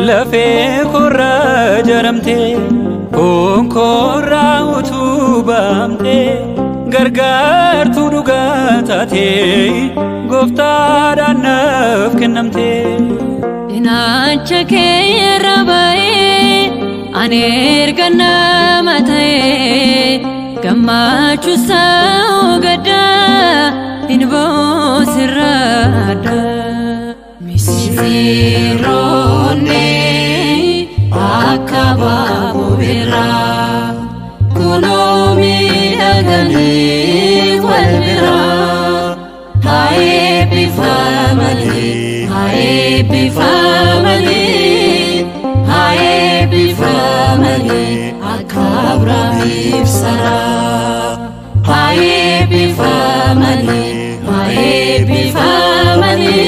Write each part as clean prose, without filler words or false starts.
Lafee koorraa jaramtee foon koorraa utubamtee gargaartuu dhugaa taatee gooftaadhaan naaf kennamtee. Cinaacha kee irra ba'ee ani erga nama ta'ee gammachuu sa'u gaddaa hin boosirraadha. Misirroonni akka abaaboo birraa kunoo miidhaganii wal biraa haa eebbifamanii haa eebbifamanii haa eebbifamanii akka Abrahaamiif Saaraa haa eebbifamanii haa eebbifamanii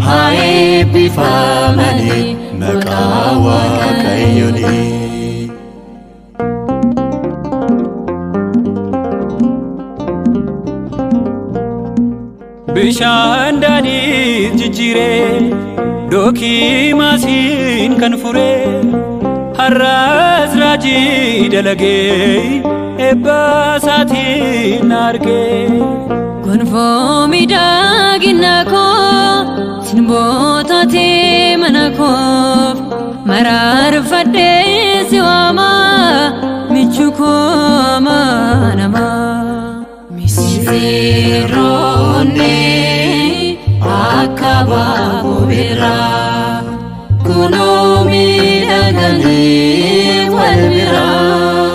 haa eebbifamanii maqaa Waaqayyoon. Bishaan daadhii jijjiiree dookii maasiin kan furee har'as raajii dalagee eebba isaatiin argee. Gonfoo miidhagina koo sinbootaatee mana koof maraarfadhee si waama michuu koo amanamaa. Misirroonni akka abaaboo birraa kunoo miidhaganii wal biraa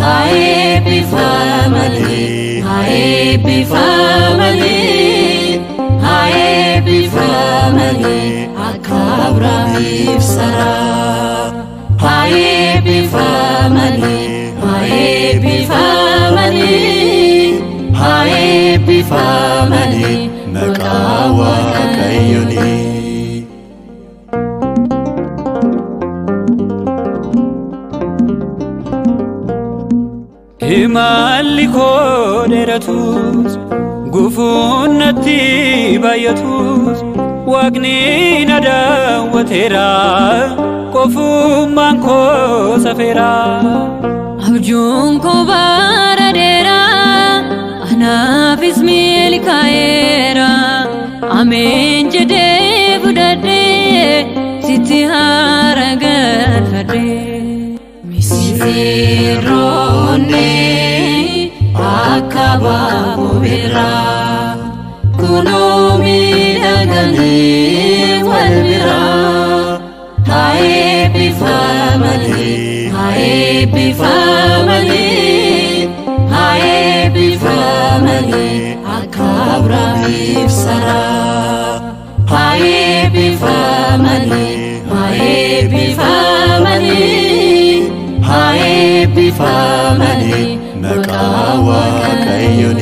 haa eebbifamanii haa eebbifamanii haa eebbifamanii akka Abrahaamiif Saaraa haa eebbifamanii haa eebbifamanii haa eebbifamanii maqaa Waaqayyoon. Imalli koo dheeratus gufuun natti baay'atus Waaqni na daawwateera qofummaan koo safeera. Abjuun koo bara dheeraa anaafis milkaa'eera. Ameen jedhee fudhadhee sitti haara galfadhee. Misirroonni akka abaaboo birraa kunoo miidhaganii wal biraa haa eebbifamanii haa eebbifamanii haa eebbifamanii akka Abrahaamiif Saaraa haa eebbifamanii haa eebbifamanii haa eebbifamanii maqaa Waaqayyoon.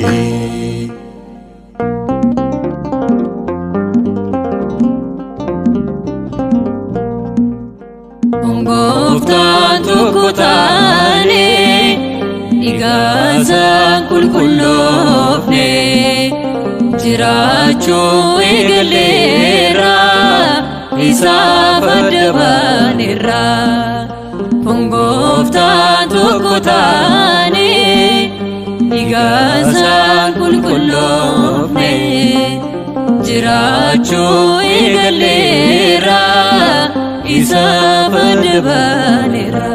Gooftaan tokko taane dhiigasaan qulqulloofne jiraachuu eegaleerra isaaf adda baaneerra. Gooftaan tokko taane dhiigasaan qulqulloofne jiraachuu eegaleerra isaaf adda baaneerra.